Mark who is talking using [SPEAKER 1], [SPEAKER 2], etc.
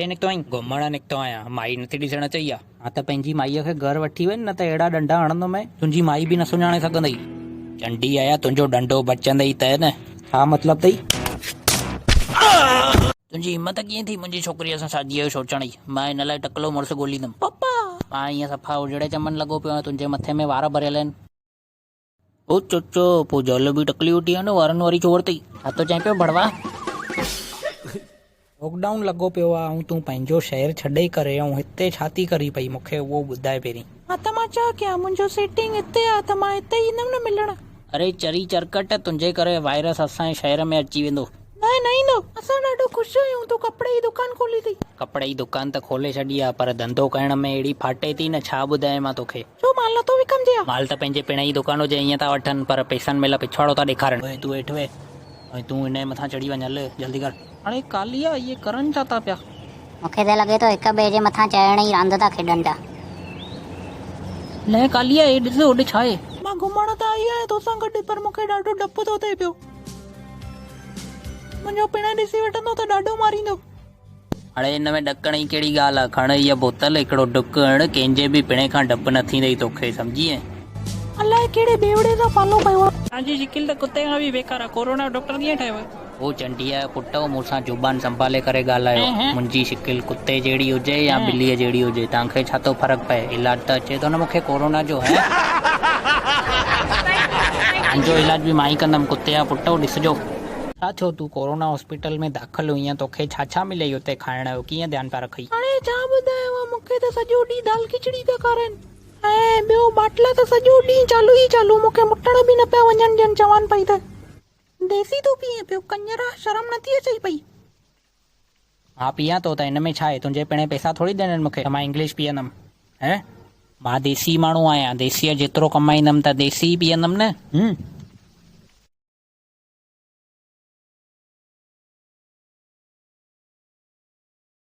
[SPEAKER 1] ڪيڏي نڪتو آهين؟ گهمڻ نڪتو آهيان، مائي نٿي ڏسڻ اچئي ڇا؟ ها ته پنهنجي مائيء کي گهر وٺي وڃ نه ته اهڙا ڏنڊا هڻندومانء، تنهنجي مائي به نه سڃاڻي سگهندئي. چنڊي آيا، تنهنجو ڏنڊو بچندئي ته نه. ڇا مطلب اٿئي؟ تنهنجي همت ڪيئن ٿي منهنجي ڇوڪريء سان شاديء جو سوچڻ جي؟ مان هن لاء ٽڪلو مڙس ڳوليندم. پپا! مان ائين صفا اجڙي چمن لڳو پيو آهيان، تنهنجي مٿي ۾ وار ڀريل آهن. او چچو، پوء زال به ٽڪلي وٺي آ نه، وارن واري ڇو ورتئي؟ ڇا ٿو چئين پيو ڀڙوا؟ لاڪ ڊائون لڳو پيو آ ۽ تون پنهنجو شهر ڇڏي ڪري ۽ هتي ڇا ٿي ڪرين پئي مون کي اهو ٻڌاء پهرين.
[SPEAKER 2] ها ته مان ڇا ڪيان منهنجو سيٽنگ هتي آ ته مان هتي ايندم نه ملڻ.
[SPEAKER 1] اري چري چرڪٽ تنهنجي ڪري وائرس اسان جي شهر ۾ اچي ويندو.
[SPEAKER 2] نه نه ايندو. اسان ڏاڍو خوش آهيون تو ڪپڙي جي دڪان کولي اٿئي.
[SPEAKER 1] ڪپڙي جي دڪان ته کولي ڇڏي آ پر ڌنڌو ڪرڻ ۾ اهڙي ڦاٽي ٿي نه ڇا ٻڌايان مان توکي.
[SPEAKER 2] ڇو مال نٿو وڪامجي ها.
[SPEAKER 1] مال ته پنهنجي پڻ جي دڪان هجي ائين ٿا وٺن پر پئسن مهل پڇواڙو ٿا ڏيکارن. اوئي تون هيٺ ويهه ۽ تون هن جي مٿان چڙهي وڃ هل جلدي ڪر.
[SPEAKER 2] اڙي ڪاليا اهي ڪرن ڇا ٿا پيا.
[SPEAKER 3] مون کي ته لڳي ٿو هڪ ٻئي جي مٿان چڙهڻ جي راند ٿا کيڏن پيا.
[SPEAKER 2] نه ڪاليا هي ڏس هوڏي ڇا آهي. مان گهمڻ ته آئي آهيان توسان گڏ پر مون کي ڏاڍو ڊپ ٿو ٿئي پيو. منهنجو پڻ ڏسي وٺندو ته ڏاڍو ماريندو.
[SPEAKER 1] اڙي ان ۾ ڏڪڻ جي ڪهڙي ڳالهه آ، کڻ هيء بوتل، هڪڙو ڍڪ هڻ، ڪنهن جي به پڻي کان ڊپ نه ٿيندئي توکي، سمجهينء؟
[SPEAKER 2] الائي ڪهڙي بيوڙي سان پالو پيو آ. توهان جي شڪل ته ڪتي کان به بيڪار آ، ڪورونا جو ڊاڪٽر ڪيئن ٺهيو؟
[SPEAKER 1] او چنڊيء جا پٽؤ، مون سان زبان سنڀالي ڪري ڳالهايو. منهنجي شڪل ڪتي جهڙي هجي يا ٻليء جهڙي هجي، توهان کي ڇا ٿو فرق پئي؟ علاج ته اچي ٿو نه مون کي ڪورونا جو، هين؟ توهان جو علاج به مان ئي ڪندم، ڪتي جا پٽؤ، ڏسجو. ڇا ٿيو تون ڪورونا هاسپيٽل ۾ داخل هئينء توکي ڇا ڇا مليئي اتي کائڻ جو ڪيئن ڌيان پيا رکئي.
[SPEAKER 2] هاڻي ڇا ٻڌايانو مون کي ته سڄو ڏينهن دال کچڙي پيا کارائين ۽ ٻيو باٽلا ته سڄو ڏينهن چالو ئي چالو مون کي مٽڻ به نه پيا وڃن ڏين چوان پئي ته ديسي ٿو پيئين پيو ڪڃرا شرم نٿي اچئي پئي.
[SPEAKER 1] ها پيئان ٿو ته ان ۾ ڇا آهي تنهنجي پڻهين پئسا ٿوري ڏنا آهن مون کي ته مان انگلش پيئندم هين. مان ديسي ماڻهو آهيان ديسيء جيترو ڪمائيندم ته ديسي ئي پيئندم نه.